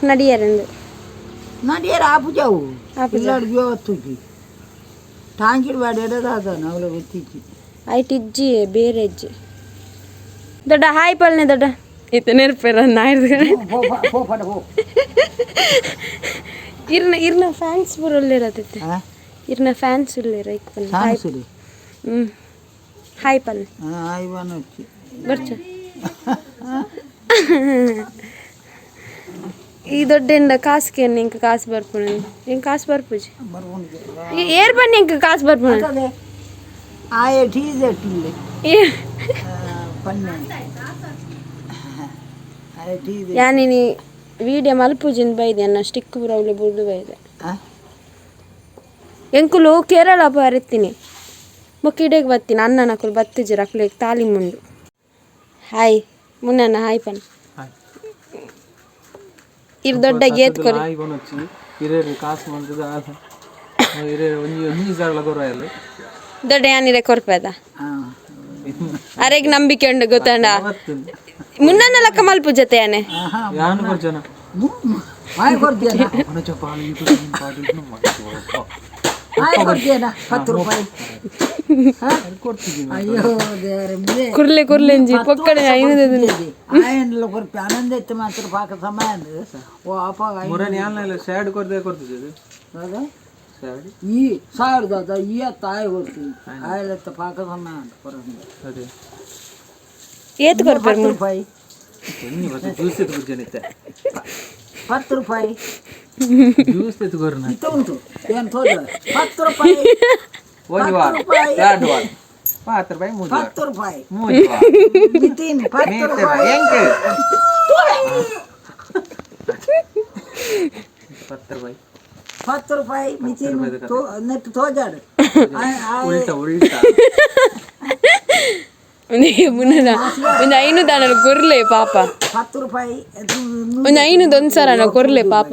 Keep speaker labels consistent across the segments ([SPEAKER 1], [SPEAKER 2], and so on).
[SPEAKER 1] ನಡಿಯರಂದು
[SPEAKER 2] ನಡಿಯರ ಆಪುಜಾವು.
[SPEAKER 1] ಆಪುಜ.
[SPEAKER 2] ಇಲ್ಲಾಡ್ ಹೊತ್ತುಜಿ ಟಾಂಕಿಡ್ ಬಾಡಿ ದಾದನ ಅವಳ ಗೊತ್ತಿಜ್ಜಿ.
[SPEAKER 1] ಐಟ್ ಇಜ್ಜಿ, ಬೇರೆ ಇಜ್ಜಿ. ದೊಡ್ಡ ಹಾಯ್ ಪಲ್ನೆ ದೊಡ್ಡ ಇತ್ತೆ ನೆರ್ಪೆರ ನಾಯ್ದು.
[SPEAKER 2] ಪೋ ಪೋ ಪಡ ಪೋ.
[SPEAKER 1] ಇರ್ನ ಇರ್ನ ಫ್ಯಾನ್ಸ್ ಪೂರ ಉಲ್ಲೇರತ್ತಿತ್ತೆ.
[SPEAKER 2] ಹಾ.
[SPEAKER 1] ಇರ್ನ ಫ್ಯಾನ್ಸ್ ಉಲ್ಲೇರ ಇಕ್ ಪಲ್ನೆ ಹಾಯ್.
[SPEAKER 2] ಸಾನ್ಸುಲಿ.
[SPEAKER 1] ಹಾಯ್ ಪಲ್ನೆ.
[SPEAKER 2] ಆಯ್ವಾನ వచ్చಿ.
[SPEAKER 1] ಬರ್ಚ ಈ ದೊಡ್ಡ ಕಾಸು ಕೇನ್ ಇಂಕ ಕಾಸು ಬರ್ಪುಣ, ಇಂಕ ಕಾಸು ಬರ್ಪುಜಿ.
[SPEAKER 2] ಬರ್ಕೊಂಡು.
[SPEAKER 1] ಏರ್ ಬನ್ನಿ, ಇಂಕ ಕಾಸು ಬರ್ಪುಣ.
[SPEAKER 2] ಅದೇ ಆಯೆ ಟೀಸ್ ಎಟ್ಟಿಲ್ಲ ಪನ್ನೆ ಆಯೆ ಟೀಸ್.
[SPEAKER 1] ಯಾನಿನಿ ವಿಡಿಯೋ ಮಲ್ಪುಜಿನ್ ಬೈದೆ ಅನ್ನ ಸ್ಟಿಕ್ ಪೂರ ಬುಡ್ದು ಬೈದೆ. ಎಂಕುಲು ಕೇರಳ ಬರಿತೀನಿ ಬೊಕ್ಕ ಇಡೆಗ್ ಬತ್ತೀನಿ. ಅಣ್ಣನಕುಲು ಬತ್ತಿಜರು, ಅಕ್ಲೆಗ್ ತಾಲಿಮ್ ಉಂಡು. ಹಾಯ್ ಮುನ್ನಣ್ಣ, ಹಾಯ್ ಪನ್. ಇರ್ ದೊಡ್ಡ ಗೇತ್ ಕೊರಿ.
[SPEAKER 3] ನಾಯಿ ಕೊನೊಚ್ಚಿ ಇರೇರು ಕಾಸು ಮಂತದ ಇರೇರು ಒಂಜಿ ಒಂಜಿ ಸಾರಲ ಕೊರಾಯಲ್.
[SPEAKER 1] ದೊಡ್ಡ ಯಾನಿರೆ ಕೊರ್ಪೆದ ಅರೆಗ್ ನಂಬಿಕೆ ಉಂಡು ಗೊತ್ತಂಡ. ಮುನ್ನಣ್ಣ ಲಕ್ಕ ಮಲ್ಪು ಜೊತೆ ಯಾನೆ.
[SPEAKER 3] ಯಾನು ಕೊರ್ಜನ.
[SPEAKER 2] ಆಯ್ ಕೊಡ್ತೀಯನ?
[SPEAKER 3] ಕೊನೊಚ್ಚ ಪಾಲು ಯೂಟ್ಯೂಬ್ ಪಾಡು.
[SPEAKER 2] ಆಯ್ ಕೊಡ್ತೀಯನ 10 ರೂಪಾಯಿ?
[SPEAKER 3] ಕೊಡ್ತಿದ್ದೀನಿ.
[SPEAKER 2] ಅಯ್ಯೋ ದೇವರೇ.
[SPEAKER 1] ಕುರ್ಲೆ ಕುರ್ಲೆಂಜಿ ಪೊಕ್ಕಡೆ ಐನು.
[SPEAKER 2] ಆಯನ್ಲ ಕೊರ್ಪಿ ಆನಂದ ಇತ್ತು ಮಾತ್ರ ಪಾಕ ಸಮಯ ಅಂದ್ರೆ ಓ ಅಪ್ಪ.
[SPEAKER 3] ಮುರನ್ ಯಾನ್ಲ ಸ್ಯಾಡ್ ಕೊರ್ದೆ ಕೊರ್ತಿದ್ದು.
[SPEAKER 2] ಹೌದಾ?
[SPEAKER 3] ಸ್ಯಾಡ್.
[SPEAKER 2] ಈ ಸಾವಿರದ ಅದ ಈ ತಾಯಿ ಕೊಡ್ತೀನಿ ಆಯಲತ್ತ ಪಾಕ ಸಮಯ ಅಂತ ಕೊರಂಗೆ.
[SPEAKER 3] ಅದೇ.
[SPEAKER 1] ಏತ್ ಕೊರ್ಪೆರ್?
[SPEAKER 2] 10 ರೂಪಾಯಿ.
[SPEAKER 3] ಒಂಜಿ ಮತ್ತೆ ಜ್ಯೂಸ್ ಎತ್ತು ಕುಜ್ಜನಿತ್ತೆ.
[SPEAKER 2] 10 ರೂಪಾಯಿ.
[SPEAKER 3] ಜ್ಯೂಸ್ ಎತ್ತು ಕೊರ್ನ.
[SPEAKER 2] ಇತ್ತ ಉಂಟು ಏನು ತೋಜ 10 ರೂಪಾಯಿ.
[SPEAKER 3] ಒಂಜಿ ವಾರ.
[SPEAKER 2] ರೂಪಾಯಿ.
[SPEAKER 3] ಎರಡು ವಾರ 10 ರೂಪಾಯಿ ಮೂಜಿ ವಾರ.
[SPEAKER 2] 10 ರೂಪಾಯಿ.
[SPEAKER 3] ಮೂಜಿ ವಾರ.
[SPEAKER 2] ಮಿತಿನ್ 10
[SPEAKER 3] ಮೇತೆ
[SPEAKER 2] ರೂಪಾಯಿ.
[SPEAKER 3] ಎಂಕೆ 10 ರೂಪಾಯಿ.
[SPEAKER 2] 10 ರೂಪಾಯಿ ಮಿತಿನ್ ತೋ ನೆಟ್ಟು ತೋಜಾಡು.
[SPEAKER 3] ಉಲ್ಟಾ ಉಲ್ಟಾ.
[SPEAKER 1] ಮುನ್ನಣ್ಣ ಒಂದು ಐನು ದಾನ ಕೊರ್ಲೆ ಪಾಪ.
[SPEAKER 2] 10 ರೂಪಾಯಿ.
[SPEAKER 1] ಒಂದು ಐನು ದೊನ್ಸರ ಕೊರ್ಲೆ ಪಾಪ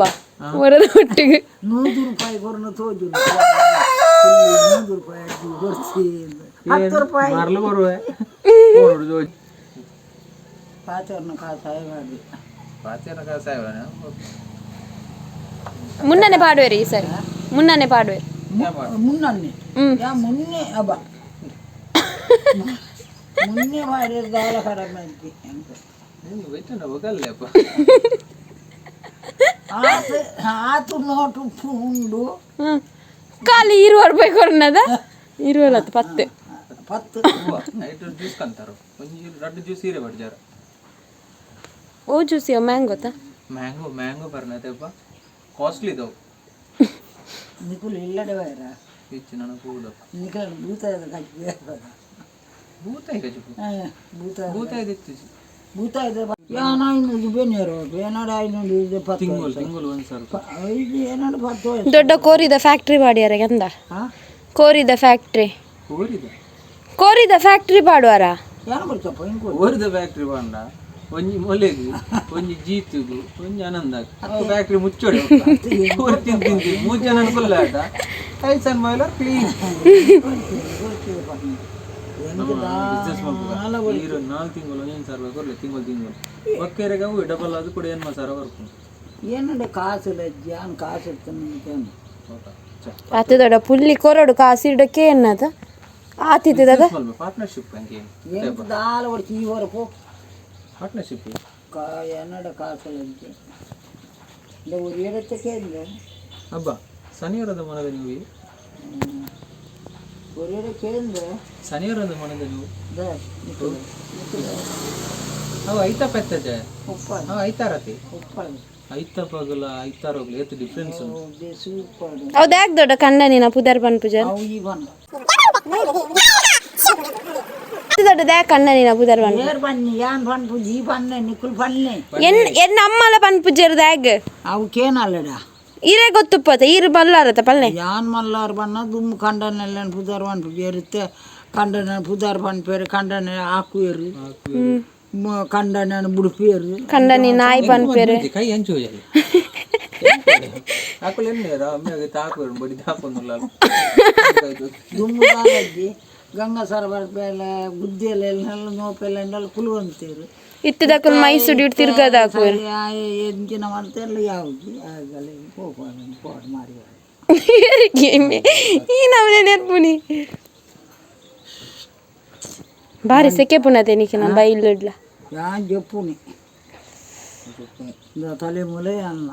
[SPEAKER 1] ಹೊರದ ಒಟ್ಟಿಗೆ.
[SPEAKER 2] 100 ರೂಪಾಯಿ ಕೊರನ ತೋಜು, 100 ರೂಪಾಯಿ ಅಜ್ಜಿ ಕೊಡ್ಸಿ 10 ರೂಪಾಯಿ.
[SPEAKER 3] ಮರಲು ಬರುವೆ.
[SPEAKER 2] ಪಾಚರ್ನ ಕಾಸಾಯ ಮಾಡಿ.
[SPEAKER 3] ಪಾಚೇನ ಕಾಸಾಯವನ.
[SPEAKER 1] ಮುನ್ನನೆ ಪಾಡುವೆರಿ, ಈ ಸರಿ ಮುನ್ನನೆ ಪಾಡುವೆರಿ.
[SPEAKER 2] ಮುನ್ನನ್ನೆ ಯಾ ಮುನ್ನೆ ಅಬ್ಬ ಮುನ್ನೆ ಮಾಡಿದ ಕಡಿಮೆ ಅಂತ.
[SPEAKER 3] ಬೆಟ್ಟನ ಹೋಗಲ್ಲಪ್ಪ.
[SPEAKER 2] ಆತ ಆತು ನೋಟು ಉಂಡು.
[SPEAKER 1] ಖಾಲಿ 20 ರೂಪಾಯಿ ಕೊರ್ನದ ಇರುವಲತ್ತು ಪತ್ತೆ.
[SPEAKER 2] ಪತ್ತು.
[SPEAKER 3] ನೈಟ್ ಜ್ಯೂಸ್ ಕಂತಾರು ಒಂಜಿ ರಡ್ಡು ಜ್ಯೂಸ್ ಹೀರೆ ಬಡ್ಜಾರ.
[SPEAKER 1] ಓ ಜ್ಯೂಸ್ ಮ್ಯಾಂಗೋತಾ?
[SPEAKER 3] ಮ್ಯಾಂಗೋ ಮ್ಯಾಂಗೋ ಬರ್ನತೆಪ್ಪ ಕಾಸ್ಟ್ಲಿ ಇದಾವು.
[SPEAKER 2] ನಿಕುಲು ಇಲ್ಲಡೆ ವೈರ.
[SPEAKER 3] ಹೆಚ್ಚು ನನಗೆ ಹೋಗುದಪ್ಪ.
[SPEAKER 2] ನಿಕಲ ಭೂತಾಯದ ಕಚ್ಚಿ.
[SPEAKER 3] ಭೂತಾಯಿ ಕಜಿಪು.
[SPEAKER 2] ಭೂತಾಯ.
[SPEAKER 3] ಭೂತಾಯಿ ತೆತ್ತು.
[SPEAKER 2] ಭೂತಾಯದ ಯಾನ 500 ಬೆನ್ನೇರು ಏನಾಡು 500 ಇದು 10.
[SPEAKER 3] ತಿಂಗಳು ತಿಂಗಳು ಒಂದು ಸಾವಿರ.
[SPEAKER 2] ಇದು ಏನಾಡು 10.
[SPEAKER 1] ದೊಡ್ಡ ಕೋರಿದ ಫ್ಯಾಕ್ಟ್ರಿ ಪಾಡ್ಯಾರ ಎಂದ?
[SPEAKER 2] ಹಾಂ.
[SPEAKER 1] ಕೋರಿದ ಫ್ಯಾಕ್ಟ್ರಿ.
[SPEAKER 3] ಕೋರಿದ.
[SPEAKER 1] ಕೋರಿದ ಫ್ಯಾಕ್ಟ್ರಿ ಪಾಡುವಾರ.
[SPEAKER 2] ಏನು ಬರ್ತಪ್ಪ ಹಿಂಗೆ?
[SPEAKER 3] ಕೋರಿದ ಫ್ಯಾಕ್ಟ್ರಿ ಬಾಂಡ ಒಂಜಿ ಮೊಲೆಗು ಒಂಜಿ ಜೀತುಗು ಒಂಜಿ ಆನಂದ ಫ್ಯಾಕ್ಟ್ರಿ ಮುಚ್ಚೋಡಿ ಕೋರಿ ತಿಂದು ತಿಂದು ಮೂರು ಜನ ಅನುಕೂಲ ಆಟ ಐಸನ್ ಮೈಲರ್ ಕ್ಲೀನ್. ಬಿಸ್ನೆಸ್ ಮಲ್ಪುಗ ಇರೋ 4 ತಿಂಗಳು ಒಂದೊಂದು ಸಾವಿರ ಕೊರ್ಲೆ ತಿಂಗಳು ತಿಂಗಳು ಒಕ್ಕೆರೆಗೆ ಅವು ಡಬಲ್ ಅದು ಕೂಡ ಏನು ಸಾವಿರ ಬರ್ಪುಂಡು.
[SPEAKER 2] ಏನಂದ್ರೆ ಕಾಸು ಲಜ್ಜೆ ಯಾನ್ ಕಾಸು ಇರ್ತಾನೆ ನಿನಗೇನು?
[SPEAKER 1] ಆತ ದೊಡ್ಡ ಪುಲ್ಲಿ ಕೊರಡು ಕಾಸಿಡಕ್ಕೆ ಎನ್ನದ ಆತಿದ್ದದ.
[SPEAKER 3] ಪಾರ್ಟ್ನರ್ಶಿಪ್ ಹಂಗೆ.
[SPEAKER 2] ಏನು ದಾಲ ಹೊಡ್ತಿ ಈ ವರೆಗೂ.
[SPEAKER 3] ಪಾರ್ಟ್ನರ್ಶಿಪ್.
[SPEAKER 2] ಕಾ ಏನಡ ಕಾಸು ಲಜ್ಜೆ ಇಲ್ಲ ஒரு இடத்துக்கே இல்லை.
[SPEAKER 3] ಹಬ್ಬ ಶನಿವಾರದ ಮನದ ನೀವು.
[SPEAKER 2] ஒரு இடಕ್ಕೆ
[SPEAKER 3] ಶನಿವಾರದ ಮನದ ನೀವು. ಅವು ಐತಾ ಪೆತ್ತಜ.
[SPEAKER 2] ಉಪ್ಪಾಡು.
[SPEAKER 3] ಅವು ಐತಾರತಿ.
[SPEAKER 2] ಉಪ್ಪಾಡು.
[SPEAKER 3] ಐತ ಪಗಲ ಐತಾರೋಗ್ಲ ಏತ್ ಡಿಫ್ರೆನ್ಸ್ ಉಂಟು.
[SPEAKER 2] ಉಪ್ಪಾಡು.
[SPEAKER 1] ಹೌದು ಯಾಕೆ ದೊಡ್ಡ ಕಂಡ ನೀನ ಪುದರ್ ಪನ್ಪುಜ?
[SPEAKER 2] ಅವು ಈ ಬಣ್ಣ.
[SPEAKER 1] ದೊಡ್ಡದ ಕಣ್ಣ ನೀನ ಪುದರ್ ಪನ್ಪು.
[SPEAKER 2] ಏರ್ ಬನ್ನಿ ಯಾನ್ ಪನ್ಪು ಈ ಬನ್ನೆ ನಿಕುಲ್ ಬನ್ನೆ.
[SPEAKER 1] ಎನ್ ಎನ್ನ ಅಮ್ಮಲ ಪನ್ಪುಜೆರ್ ದ್ಯಾಗ್?
[SPEAKER 2] ಅವಕ್ಕೇನಲ್ಲಡ.
[SPEAKER 1] ಈರೇ ಗೊತ್ತುಪ್ಪತ ಈರು ಬಲ್ಲಾರತ ಪಲ್ಲೆ.
[SPEAKER 2] ಯಾನ್ ಮಲ್ಲಾರ್ ಬಣ್ಣ ದುಮ್ಮು ಕಂಡನೆಲ್ಲ ಪುದಾರ್ ಪನ್ಪು ಎರುತ್ತೆ ಕಂಡನ ಪುದಾರ್ ಪನ್ಪೇರು ಕಂಡನೆ ಹಾಕುವೇರು ಕಂಡನ ಬುಡ್ಪೇರು.
[SPEAKER 1] ಕಂಡನಿ ನಾಯಿ ಪನ್ಪೇರು.
[SPEAKER 3] ಕೈ ಹಂಚು ಹೋಜಲ್ಲಿ ಹಾಕಲು ಎಣ್ಣೆ ಅಮ್ಮೆಗೆ ತಾಕು ಬಡಿ ತಾಕೊಂದುಲ್ಲ.
[SPEAKER 2] ದುಮ್ಮು ದಾಲಜ್ಜಿ ಗಂಗಾ ಸರಬರ ಬೇಲೆ ಬುದ್ಧಿಯಲ್ಲ ಎಲ್ಲ ನೋಪೆಲ್ಲ ಎಂಡಲ್ಲ ಕುಲುವಂತೇರು.
[SPEAKER 1] ಇತ್ತದಕ್ಕಲ್ ಮೈಸೂರು ಇಟ್ಟು ತಿರ್ಗದಾಕುವೆರ್.
[SPEAKER 2] ಎಂಚಿನ ಮಾಡ್ತೆಲ್ಲ ಯಾವುದು ಆಗಲ್ಲ ಪೋಪ ಮಾರಿ.
[SPEAKER 1] ಈ ನಮ್ಮನೆ ನೆರ್ಪುನಿ ಬಾರಿ ಸೆಕೆ ಪುನತೆ ನಿಖಿನ ಬೈಲುಡ್ಲ.
[SPEAKER 2] ಯಾ ಜಪ್ಪುನಿ ತಲೆ ಮೂಲೆ ಅನ್ನ.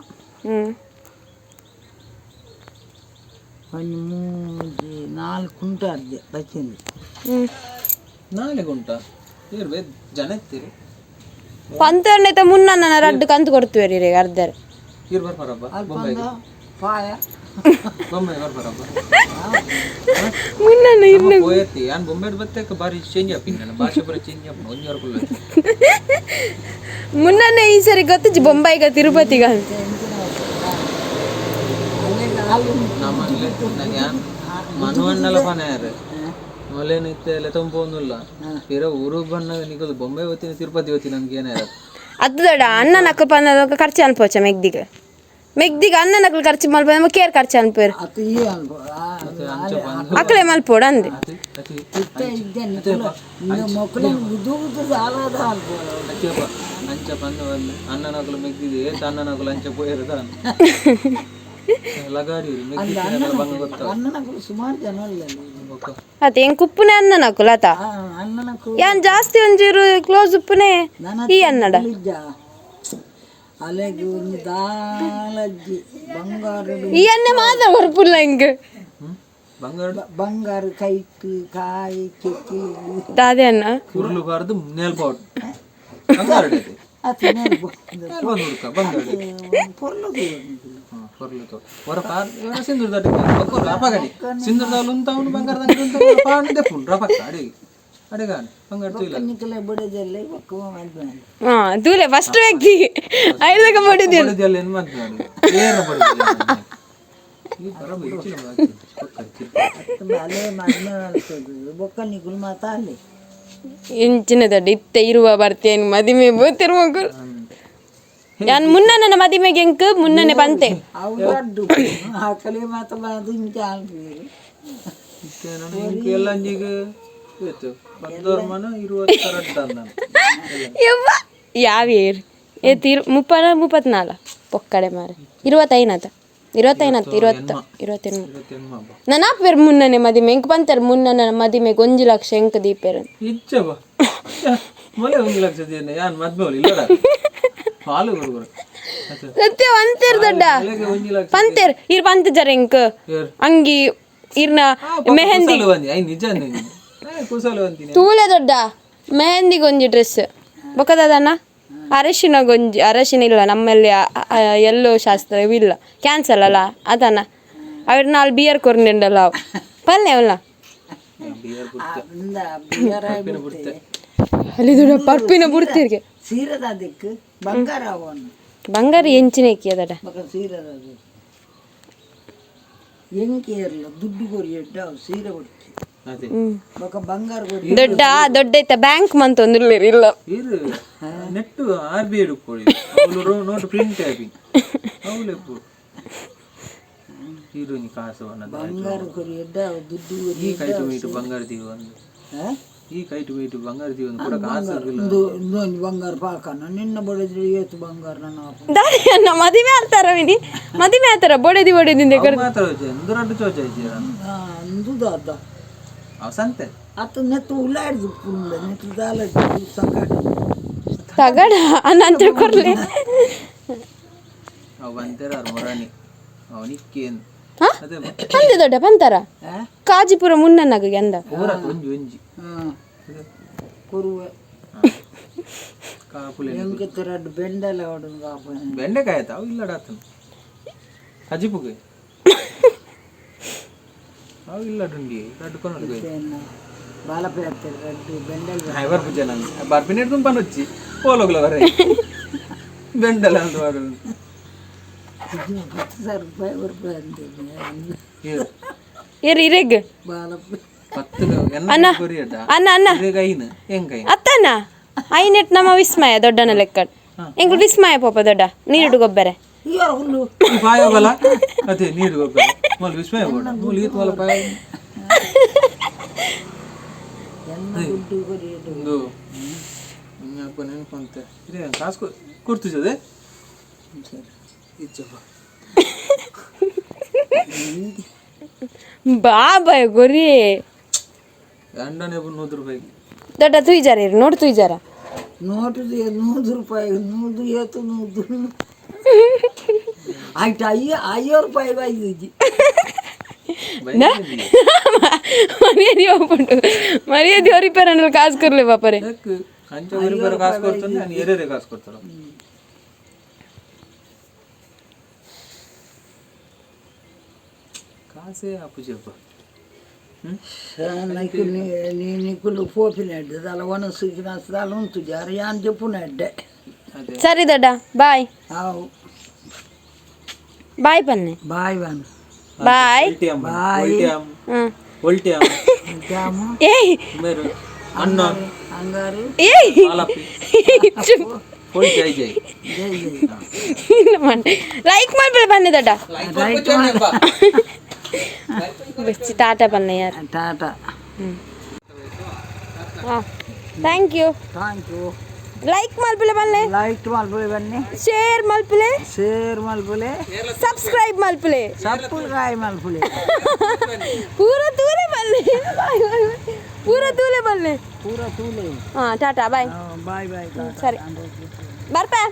[SPEAKER 2] ಒಂಜಿ ಮೂಜಿ ನಾಲ್ಕು ಕುಂಟೆ ಅರ್ಜೆ ಬಚ್ಚಿಂದು.
[SPEAKER 3] ನಾಳೆ ಗುಂಟ ಇರ್ ಬೇ ಜನ ಎತ್ತೀರಿ.
[SPEAKER 1] ಪಂತರ್ನೆತ ಮುನ್ನ ನನ್ನ ರಡ್ಡು ಕಂತು ಕೊಡ್ತೀವಿ ರೀ ಅರ್ಧರ್.
[SPEAKER 3] ಇರ್ ಬರ್ಪಾರಬ್ಬ ಬೊಂಬೈಗೆ?
[SPEAKER 2] ಪಾಯ.
[SPEAKER 3] ಬೊಂಬೈ ಬರ್ಪಾರಬ್ಬ?
[SPEAKER 1] ಮುನ್ನ
[SPEAKER 3] ನಮ್ಮ ಪೋಯತ್ತಿ ಯಾನ್ ಬೊಂಬೈಡ್ ಬತ್ತೇಕ ಬಾರಿ ಚೇಂಜ್ ಆಪಿನ, ನನ್ನ ಭಾಷೆ ಬರ ಚೇಂಜ್ ಆಪಿನ ಒಂಜಿ ವರ್ಕುಲ್ಲ.
[SPEAKER 1] ಮುನ್ನನ್ನೇ ಈ ಸರಿ ಗೊತ್ತಿಜ್ಜಿ ಬೊಂಬೈಗ ತಿರುಪತಿಗ ಅಂತ.
[SPEAKER 3] ನಮ್ಮಲ್ಲಿ ನಂಗೆ ಯಾನ್ ಮನುವಣ್ಣಲ ಪನಾಯರ್ ಮೊಲೇನು ಇತ್ತೆ ಲೆತೊಂಪೊಂದುಲ್ಲ ಪಿರ ಊರು ಬಣ್ಣ ನಿಕುಲು ಬೊಂಬೈ ಹೋತಿನ ತಿರುಪತಿ ಹೋತಿ ನಮ್ಗೆ ಏನಾರ.
[SPEAKER 1] ಅದು ದೊಡ್ಡ ಅಣ್ಣನ ಅಕ್ಕ ಪಂದ ಖರ್ಚು ಅನ್ಪೋಚ ಮೆಗ್ದಿಗ ಮೆಗ್ದಿಗ ಅಣ್ಣನ ಅಕ್ಕಲು ಖರ್ಚು ಮಲ್ಪ ನಮ್ಮ ಕೇರ್ ಖರ್ಚು ಅನ್ಪೇರು.
[SPEAKER 2] ಅತ್ತು ಈ ಅಲ್ಪ
[SPEAKER 3] ಅಂಚ ಬಂದು
[SPEAKER 1] ಅಕ್ಕಲೆ ಮಲ್ಪೋಡು ಅಂದೆ.
[SPEAKER 3] ಅತಿ ಅತಿ
[SPEAKER 2] ಇತ್ತೆ ಇದ್ದೆ ಮೊಕ್ಕಳು ಗುದ್ದು ಗುದ್ದು ಸಾಲದ ಅಲ್ಪ.
[SPEAKER 3] ಅಂಚಪ್ಪ ಅಂಚ ಬಂದು ಬಂದು ಅಣ್ಣನಕುಲು ಮೆಗ್ದಿದೆ ಏತ್ ಅಣ್ಣನಕುಲು ಅಂಚ ಪೋಯಿರದ ಲಗಾಡಿ ಮೆಗ್ದಿ ಬಂಗ ಗೊತ್ತ.
[SPEAKER 2] ಅಣ್ಣನಕ್ಕಲು ಸುಮಾರು ಜನ ಅಲ್ಲ.
[SPEAKER 3] ಬೊಕ್ಕ
[SPEAKER 1] ಅತ್ತೆ ಹೆಂಗ್ ಕುಪ್ಪುನೆ ಅಣ್ಣನ ಅಕ್ಕಲು ಆತ.
[SPEAKER 2] ಅಣ್ಣನಕ್ಕಲು
[SPEAKER 1] ಯಾನ್ ಜಾಸ್ತಿ ಒಂಚೂರು ಕ್ಲೋಸ್ ಉಪ್ಪುನೆ ಈ ಅನ್ನಡ.
[SPEAKER 2] ಇಜ್ಜ ಅಲೆಗ್ ಒಂಜಿ ದಾಲಜ್ಜಿ ಬಂಗಾರ.
[SPEAKER 1] ಈ ಅನ್ನೆ ಮಾತ್ರ ಬರ್ಪುಲ್ಲ ಹಿಂಗ್.
[SPEAKER 3] ಬಂಗಾರ.
[SPEAKER 2] ಬಂಗಾರ ಕೈಕ್ ಕಾಯಿ ಕೆಕ್ಕಿ.
[SPEAKER 1] ದಾದೆ ಅಣ್ಣ.
[SPEAKER 3] ಉರುಳು ಬಾರ್ದು ನೇಲ್ಪಾಟ್ ಬಂಗಾರ.
[SPEAKER 2] ಅತ್ತು
[SPEAKER 3] ಬಂದು ಹುಡುಕ ಬಂಗಾರ.
[SPEAKER 2] ಪೊರ್ಲು.
[SPEAKER 3] ಹೊರ್ಲು ಹೊರ ಪಾರ್ ಸಿಂಧೂರ್ ದಟ್ಟ ಬಕ್ಕೋರು ಅಪಗಡಿ ಸಿಂಧೂರ್ದವ್ಲು ಉಂತಾವನು ಬಂಗಾರದ ಅಂಗಡಿ ಉಂತಾವನು ಪಾಂಡು ದೆಪ್ಪುಂಡು ರಪಕ್ಕ ಅಡಿಗೆ ಅಡಿಗಾನೆ ಬಂಗಾರ ತೂಯಿಲ್ಲ.
[SPEAKER 2] ನಿಕಲೆ ಬಡದೆಲ್ಲ ಬೊಕ್ಕ ಮಲ್ಪೆ.
[SPEAKER 1] ಹಾ ದೂಲೆ ಫಸ್ಟ್ ವ್ಯಕ್ತಿ ಐದಕ್ಕೆ ಮಾಡಿದ್ದೀರಿ.
[SPEAKER 3] ಬಡದೆಲ್ಲ ಏನು ಮಾತನಾಡು ಏನ ಬಡದಿಲ್ಲ ಈ ಬರಬ ಇಚ್ಚಿನ ಪಕ್ಕ.
[SPEAKER 2] ಅಲೆ ಮದ್ಮೆ ಮಲ್ತದ್ದು ಬೊಕ್ಕ ನಿಕುಲು ಮಾತ ಅಲ್ಲಿ.
[SPEAKER 1] ಎಂಚಿನ ದೊಡ್ಡ ಇತ್ತೆ ಇರುವ ಬರ್ತೇನೆ ಮದಿಮೆ ಬೋತಿರು ಮಗು ಯಾನ್ ಮುನ್ನ ನನ್ನ ಮದಿಮೆಗೆ ಎಂಕ್ ಮುನ್ನನೆ ಬಂತೆ.
[SPEAKER 2] ಅವು ಅಡ್ಡು ಆಕಲೆ ಮಾತ ಬಾದು ಇಂಚ ಆಲ್ಪೇರು.
[SPEAKER 3] ಇಂಕ್ ಎಲ್ಲ ಅಂಜಿಗೆ ಏತು ಪದ್ದೋರ್ ಮನ ಇರುವತ್ತರ ಅಂದಾನ.
[SPEAKER 1] ಯವ್ವ ಯಾವೇರ್ ಏತ್ ಇರು ಮುಪ್ಪನ ಮುಪ್ಪತ್ನಾಲ ಪೊಕ್ಕಡೆ ಮಾರೆ ಇರುವತ್ತೈನತ ಇರುವತ್ತೈನತ್ ಇರುವತ್ತ ಇರುವತ್ತೆನ್ಮ.
[SPEAKER 3] ಇವತ್ತೆನ್ಮ ಬಾ.
[SPEAKER 1] ನನ್ನ ಆಪೇರ್ ಮುನ್ನನೆ ಮದಿಮೆ ಎಂಕ್ ಬಂತಾರೆ ಮುನ್ನ ನನ್ನ ಮದಿಮೆಗೆ 1 ಲಕ್ಷ ಎಂಕ್ ದೀಪೇರು.
[SPEAKER 3] ಇಚ್ಚ ಬಾ ಮೊಲೆ 1 ಲಕ್ಷ ದೇನೆ ಯಾನ್ ಮದ್ಮೆ ಇಲ್ಲ ಹಾಲು ಗುರುಗುರು.
[SPEAKER 1] ಸತ್ಯ ಒಂತೇರ್ ದೊಡ್ಡ.
[SPEAKER 3] ಮೊಲೆಗೆ 1 ಲಕ್ಷ.
[SPEAKER 1] ಪಂತೇರ್ ಇರ್ ಪಂತ ಜರ ಎಂಕ್.
[SPEAKER 3] ಏರ್.
[SPEAKER 1] ಅಂಗಿ ಇರ್ನ ಮೆಹಂದಿ.
[SPEAKER 3] ಕುಸಲು ಬಂದಿ I ನಿಜ ನೀನು ಕುಸಲು ಅಂತೀನಿ.
[SPEAKER 1] ತೂಲೆ ದೊಡ್ಡ ಮೆಹಂದಿಗೆ ಒಂಜಿ ಡ್ರೆಸ್ ಬೊಕ್ಕದದಣ್ಣ ಅರಶಿನ ಗೊಂಜಿ ಅರಶಿನ ಇಲ್ಲ ನಮ್ಮಲ್ಲಿ ಎಲ್ಲೋ ಶಾಸ್ತ್ರ ಇಲ್ಲ ಕ್ಯಾನ್ಸಲ್ ಅಲ್ಲ ಅದನ್ನ ಅವ್ರ ನಾಲ್ ಬಿಯರ್ ಕೊರ್ನಿಂಡಲ್ಲ ಅವು ಪಲ್ಲೆ ಅವಲ್ಲ.
[SPEAKER 3] ಬಿಯರ್.
[SPEAKER 2] ಇಂದ ಬಿಯರ್ ಬಿಡ್ತೆ.
[SPEAKER 1] ಅಲ್ಲಿ ದೊಡ್ಡ ಪರ್ಪಿನ ಬುಡ್ತಿರ್ಗೆ.
[SPEAKER 2] ಸೀರೆದ ದಿಕ್ಕು ಬಂಗಾರ ಅವನು.
[SPEAKER 1] ಬಂಗಾರ ಎಂಚಿನ ದಡ.
[SPEAKER 2] ಬೊಕ್ಕ ಸೀರೆದ ಎಂಕ್ ಏರ್ಲ ದುಡ್ಡು ಕೊರಿ ಎಡ್ಡ ಅವು ಸೀರೆ ಕೊಡ್ತಿ.
[SPEAKER 3] ಅದೇ.
[SPEAKER 2] ಬೊಕ್ಕ ಬಂಗಾರ ಕೊರಿ.
[SPEAKER 1] ದೊಡ್ಡ ದೊಡ್ಡ ಇತ್ತ ಬ್ಯಾಂಕ್ ಮಂತ ಒಂದಿರ್ಲಿರಿ ಇಲ್ಲ.
[SPEAKER 3] ಇರು ನೆಟ್ಟು ಆರ್ ಬಿ ಹಿಡ್ಕೊಳ್ಳಿ ಅವಳು ನೋಟ್ ಪ್ರಿಂಟ್ ಆಪಿ ಅವಳು ಎಪ್ಪು ಇರು ನೀ ಕಾಸು ಅನ್ನೋದು.
[SPEAKER 2] ಬಂಗಾರ ಕೊರಿ ಎಡ್ಡ ಅವು ದುಡ್ಡು ಕೊರಿ.
[SPEAKER 3] ಈ ಕೈಟು ಮೀಟು ಬಂಗಾರ ದೀವ ಒಂದು.
[SPEAKER 2] ಆ?
[SPEAKER 3] ಈ ಕೈಟು ಮೀಟು ಬಂಗಾರ ದೀವ ಒಂದು ಕೂಡ ಕಾಸು ಇರ್ಲಿಲ್ಲ.
[SPEAKER 2] ಇಂದು ಇಂದು ಒಂಜಿ ಬಂಗಾರ ಪಾಕನ ನಿನ್ನ ಬಡಿದ್ರೆ ಏತು ಬಂಗಾರ ನನ್ನ ಅಪ್ಪ.
[SPEAKER 1] ದಾರಿ ಅನ್ನ ಮದಿಮೆ ಆಡ್ತಾರ ವಿನಿ ಮದಿಮೆ ಆತಾರ ಬೊಡೆದಿ ಬೊಡೆದಿಂದೆ.
[SPEAKER 3] ಅವು ಮಾತ್ರ ಹೋಚೆ ಒಂದು ರಡ್ಡು ಚೋಚ ಐತಿ.
[SPEAKER 2] ಆ, ಇಂದು ದಾದ.
[SPEAKER 3] ಅವ ಸಂತೆ.
[SPEAKER 2] ಅತ್ತ ನೆತ್ತು ಉಳ್ಳಾಡ್ದು ಪುಂಡ ನೆತ್ತು ದಾಲ ಸಂಕಟ.
[SPEAKER 1] ತಗಡ ಅನಂತರ ಕೊರ್ಲೆ.
[SPEAKER 3] ಅವ ಬಂತೇರ ಅವ್ರ ಮೊರಾನಿ ಅವನಿಕ್ಕೇನು.
[SPEAKER 1] ಹಾ?
[SPEAKER 3] ಅದೇ.
[SPEAKER 1] ಅಂದೆ ದೊಡ್ಡ ಬಂತಾರ ಕಾಜಿಪುರ ಮುನ್ನನಾಗ ಅಂದ.
[SPEAKER 3] ಊರ ಒಂಜಿ ಒಂಜಿ.
[SPEAKER 2] ಹಾಂ ಕೊರುವೆ.
[SPEAKER 3] ಕಾಪುಲೆ.
[SPEAKER 2] ಎಂಕ್ ರಡ್ಡು ಬೆಂಡಲ ಹೊಡೆದು ಕಾಪು.
[SPEAKER 3] ಬೆಂಡೆಕಾಯಿ ಆಯ್ತಾ ಅವು ಇಲ್ಲ ಡಾತನು ಕಜಿಪುಗೆ ಅವು ಇಲ್ಲ ಡುಂಡಿ ರಡ್ಡು ಕೊನಡು.
[SPEAKER 2] ಬಾಲಪೇ ರಡ್ಡು ಬೆಂಡಲ್.
[SPEAKER 3] ಹಾಯ್ ಬರ್ಪುಜೆ ನಾನು ಬರ್ಪಿನ ತುಂಬ ನೊಚ್ಚಿ ಪೋಲೋಗ್ಲ ಬರ ಬೆಂಡಲ ಅಂತ ವಾಡು.
[SPEAKER 2] 10,000 ರೂಪಾಯಿ ಬರ್ಪೆ ಅಂತೀನಿ.
[SPEAKER 1] ಏರ್ ಇರೆಗ್.
[SPEAKER 2] ಬಾಲಪೆ.
[SPEAKER 3] ಪತ್ತು ಎನ್ನ ಕೊರಿಯಟ.
[SPEAKER 1] ಅನ್ನ ಅನ್ನ.
[SPEAKER 3] ಐನು ಹೆಂಗೈ.
[SPEAKER 1] ಅತ್ತಣ್ಣ ಐನೆಟ್ ನಮ್ಮ ವಿಸ್ಮಯ ದೊಡ್ಡನ ಲೆಕ್ಕ ಎಂಕುಲು ವಿಸ್ಮಯ ಪೋಪ ದೊಡ್ಡ ನೀರುಡು ಗೊಬ್ಬರ.
[SPEAKER 2] ಇಯರ್ ಹುಲ್ಲು.
[SPEAKER 3] ಈ ಪಾಯ ಬಲ ಅದೇ ನೀರು ಗೊಬ್ಬರ ಮೊದಲು ವಿಸ್ಮಯ ಬೋಡ ಮೂಲ ಈತ್ ಮೊಲ ಪಾಯ.
[SPEAKER 2] ಎನ್ನ ದುಡ್ಡು ಕೊರಿಯಡು.
[SPEAKER 3] ಒಂದು ಅಪ್ಪ ನೆನಪಂತೆ ಇದೇ ಕಾಸು ಕೊಡ್ತಿದ್ದದೆ
[SPEAKER 2] ಸರಿ
[SPEAKER 3] ಇಚ್ಚಪ್ಪ.
[SPEAKER 1] ಬಾಬಾಯ್ ಗೊರಿ.
[SPEAKER 3] ಗಂಡನೇ 100 ರೂಪಾಯಿ.
[SPEAKER 1] ದೊಡ್ಡ ತುಯ್ಜಾರ ಇರು ನೋಡು ತುಯ್ಜಾರ.
[SPEAKER 2] ನೋಟು 100 ರೂಪಾಯಿ ನೂದು ಏತು ನೂದು ಆಯ್ತು 500 ರೂಪಾಯಿ ಬೈದಿದ್ದಿ.
[SPEAKER 1] ಮರ್ಯಾದೆ ಹೋಗ್ಬಿಟ್ಟು ಮರ್ಯಾದೆ ಅವ್ರಿ ಪೇರನಲ್ಲಿ ಕಾಸು ಕೊರ್ಲೆ ಬಾಪರೆ.
[SPEAKER 3] ಯಾಕೆ ಅಂಚ ಒರಿ ಕಾಸು ಕೊಡ್ತಾನೆ ನಾನು ಏರೇರೆ ಕಾಸು ಕೊಡ್ತಾರ. ಕಾಸೇ ಆಪುಜಪ್ಪ.
[SPEAKER 2] నీకు నీకు పోపినడ్డు దాని వనసు దాని ఉంచు జారు అని చెప్పునడ్డే.
[SPEAKER 3] ಅದೇ.
[SPEAKER 1] ಸರಿ ದೊಡ್ಡ, ಬಾಯ್.
[SPEAKER 2] ఆవు.
[SPEAKER 1] ಬಾಯ್ ಪನ್ನೆ.
[SPEAKER 2] బాయ్ వన్.
[SPEAKER 1] ಬಾಯ್.
[SPEAKER 3] ಬಾಯ್.
[SPEAKER 1] ಹ್ಮ್.
[SPEAKER 3] ಒಲ್ಟಿಯಾಮ್.
[SPEAKER 2] జాము.
[SPEAKER 1] ಏಯ್.
[SPEAKER 3] ಮೇರು ಅನ್ನ.
[SPEAKER 2] అంగారు.
[SPEAKER 1] ಏಯ್.
[SPEAKER 3] ಆಲಪ್ಪಿ. ಒಲ್ಟಿ I ಜೈ.
[SPEAKER 2] జై జై.
[SPEAKER 1] ಲೈಕ್ ಮಾಡ್ಬೇಡ ಬನ್ನಿ ದೊಡ್ಡ. ಬೆಚ್ಚಿ ಟಾಟಾ ಬನ್ನಿ ಯಾರು.
[SPEAKER 2] టాటా.
[SPEAKER 1] ಹಾಂ, thank you.
[SPEAKER 2] Thank you.
[SPEAKER 1] Like ಮಲ್ಪಲೆ ಬನ್ನಿ.
[SPEAKER 2] లైట్ మలుపులే ఇవన్నీ.
[SPEAKER 1] ಶೇರ್ ಮಲ್ಪಲೆ.
[SPEAKER 2] షేర్ మలుపులే.
[SPEAKER 1] ಸಬ್ಸ್ಕ್ರೈಬ್ ಮಲ್ಪಲೆ.
[SPEAKER 2] సప్పులు రాయి మలుపులే.
[SPEAKER 1] ಪೂರ ತೂಲೆ ಬನ್ನಿ, ಪೂರ ತೂಲೆ ಬನ್ನಿ.
[SPEAKER 2] పూర తూలే.
[SPEAKER 1] ಹಾಂ, ಟಾಟಾ ಬಾಯ್.
[SPEAKER 2] బాయ్ బాಯ್.
[SPEAKER 1] ಸರಿ, ಬರ್ಪೆ.